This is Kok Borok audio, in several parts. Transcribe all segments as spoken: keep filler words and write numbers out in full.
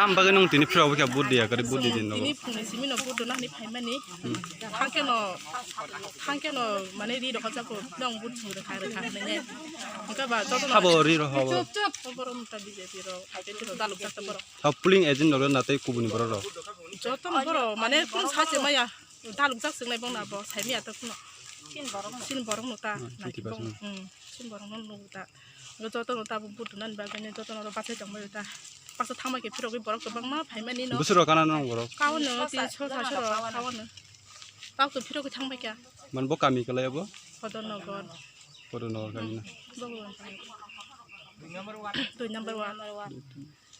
Ang bagwi nung tini phirok bwkha budi ya, kari budi din nogo. Tini phungni simi no budu nani phaimani. Thangke no, thangke no mane ri rokha jako nong budu rokha rokha nene. Engka ba joto no. Habo ri rokha bo. Borok mota B J P rok, I P F T rok daluk jak borok. Ha polling agent rok na tei kubuni borok rok. Joto no borok mane kun sache maya. Daluk jak swngnai bongno abo saimaya to phano. Chini borok no ta. Hmm, naikhe titi bong, bas no. Hmm, chini borok no nugo ta. Joto no ta bo budu nani bagwi joto no bachai tongbai ta. Baksa thangbai khe phirogwi borok kwbangma phaimani no. Bwswk rok kana nang borok? Kaono tin sal sasal rok kaono. Tao to phirogwi thangbai kha. Man bo kami kwlai abo? Kodornogor. Kodornogor kami na. Bhagwan. Dui number one.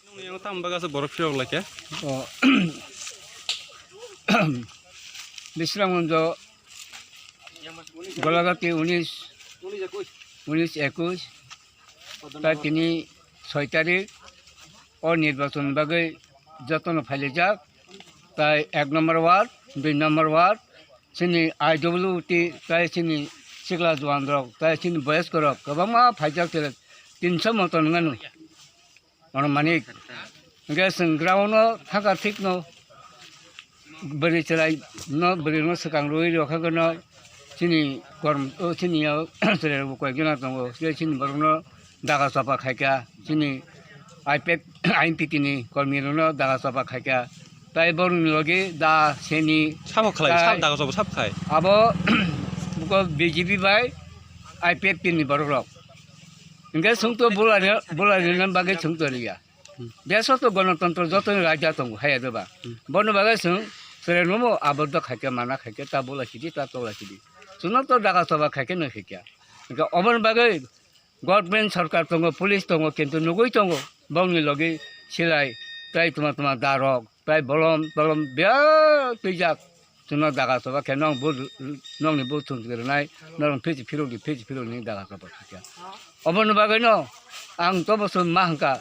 Nung yang tam baga se borok phirok lai khe. O, Bisramganj, Golagati unis, unis ekush, tai tini soi tarik o nirbachon bagwi jotono phailaijak, tai ek number ward, dui number ward, chini I W T, tai chini sikla juan rok, tai chini boyos rok kwbangma phaijak, tere tinso moton wngmano. Ono manik. Hingke chwng ground no thangkar thik no bwrwi chwrai no bwrwi no swkang rwi rokha gano chini korm o chini o chwrai rok bo koi gana tongo. Tei chini borok no daga chapa khaika chini I P F, I P T ni kormi rok no daga chapa khaika. Tai borok ni logi da seni Sabo khlai, tai sab daga chapa sab khai. Abo buko B J P bai I P F T ni borok rok. Hingke chwng to bulai, bulai rwna bagwi chwng to liya. Hmm. Deso to gonotontro jotoni raja tongo, haya doba. Hmm. Bono bagwi chwng chwrai nomo aboddo khaikhe, mana khaikhe, ta bulai sidi, ta tolai sidi. Chwngno to daga choba khaikhe no khaikhe. Hingke oboni bagwi government sarkar tongo, police tongo, kintu nugwi tongo. Bongni logi silai, tai tuma tuma darok, tai bolom, tolom, biya twijak. Chwngno daga choba khe nong bu, nongni bu chwng rwnai, norok phechi phirokdi, phechi phirokni daga choba khe. Oboni bagwino ang tobo chwng ma hwnkha.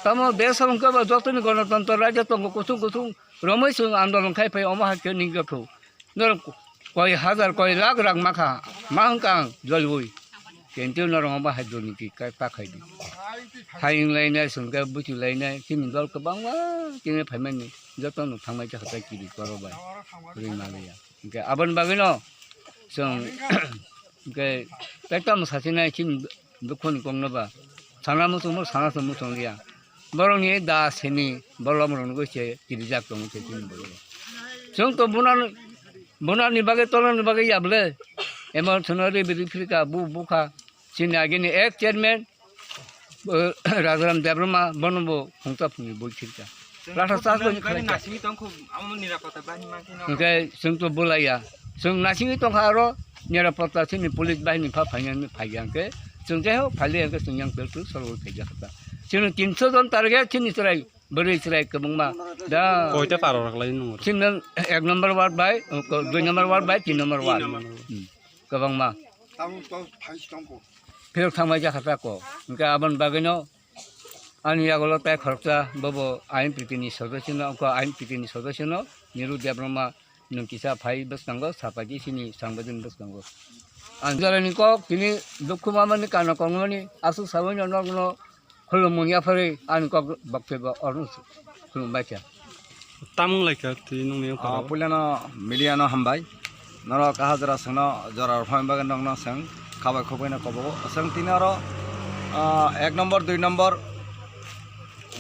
Tamo desh hwnkhe bo jotoni gonotontro raijak tongo, kuthung kuthung romwi chwng andolon khai phai, omo hai khe nini jotho. Norok koi hazar, koi lakh rang makha, ma hwnkha ang jolwi. Kintu norok omo hai durniti ka, ta khaidi. Hayung lainai, chwngkhe buchu lainai, chini dol kwbangma chini phaimani jotono thangmai kha tai kiri koro bai. Ring ma liya. Hingke aboni bagwino chwng hingke tei tamo sachinai chini dukhoni kokno ba. Sana muchungmo, sana se muchung liya. Borokni da seni bolom rok nugwi se kirijak tongo se chini borok. Chwng to bunani, bunani bagwi tolani bagwi ya bwle. Emon sono ri biri phirka bu bukha. Chini agini ek chairman, eh, Rajaram Debbarma, bono bo phungsa phungni bui khirka. Latha charge bo khlaika. Nasingwi tongkhu, amo nirapota bahini mankhe no. Hingke chwng to bulaiya. Chwng nasingwi tongkha aro nirapota chini police bahini pha phainani phaiya hingke. Chwng jaiho phaile hingke chwng yang peltu sorgo khaijak kha. Chini tinso jon target chini chwrai. Bwrwi chwrai kwbangma. Da. Koita para rok lai nung. Chini ek number ward bai, ko-, dui number ward bai, tin number ward. Tin number ward. Hmm. Kwbangma. Tamo to phai tongko. Phirok thangbai jakha ta ko. Hingke aboni bagwino ani yagulo tai khoroksa bobo I N P T ni sodosyo no, ko I N P T ni sodosyo no Niru Debbarma nwng kisa phai bwskango, sapaidi sini sangbadin bwskango. Ang jorani kok tini dukhu mamani kana kongmani aswk sawi no nokno Khulumung yaphari ani kok bakte ba orno khulumbai kha. Tamung lai kha twi nungni Ah, pharo. Puilano media no hambai. Norok kaha jora sengno jora rwphang bagwi nokno seng khabai khoboi no kobogo. Seng tini oro, ah, ek number, dui number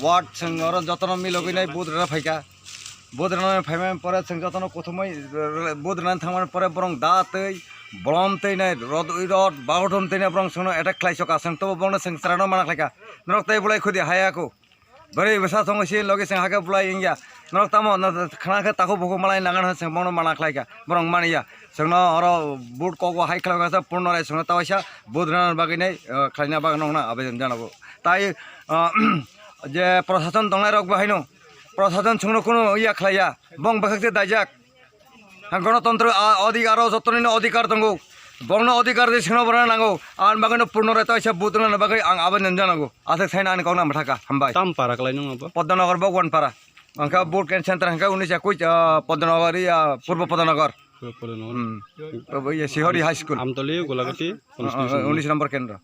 ward seng oro jotono milogwi nai booth rwna phaikha. Booth rwna phaimani pore seng jotono kuthumui booth rwna thangmani pore borong da twi bolom twi nai rod ui rod bagodom twi nai borong sengno attack khlai soka seng tobo borokno seng chwraino mana khlaikha. Norok tei bolai khudi haya kho. Bwrwi bwsa tongo si logi seng hake bulai wngya. Norok tamo no khna khe takhuk bukhuk malai nangan hwn seng bono mana khlai kha. Borok mani ya. Sengno oro vote kok bo hai khlai kha Purno Rai sengno ta waisa vote rwna bagwi nai, eh, khlaina bagwi nokna abejon jana bo. Tai, ah, je prosason tongnai rok bo haino. Prosason sengno kuno ya khlai ya. Bong bwkhak se daijak. Ha, gonotontro, a, odhikar o jotonino odhikar tongo. Bongno odhikar di sengno borana nango. Ang bagwino Purno Rai taisa vote rwna bagwi ang abejon janago. Aswk saina ani kokno mwthaka. Hambai. Tam para kwlai nung abo? Podnogar Bhagwan para. Angkha vote can center angkha unis ekush, ah, Podnogar, ya, Purbo Podnogar. Purbo Podnogar. Hmm. Obo, ya, Sihori High School. Amtoli, Golagati, Ah, ah, constituency. Unis number kendro.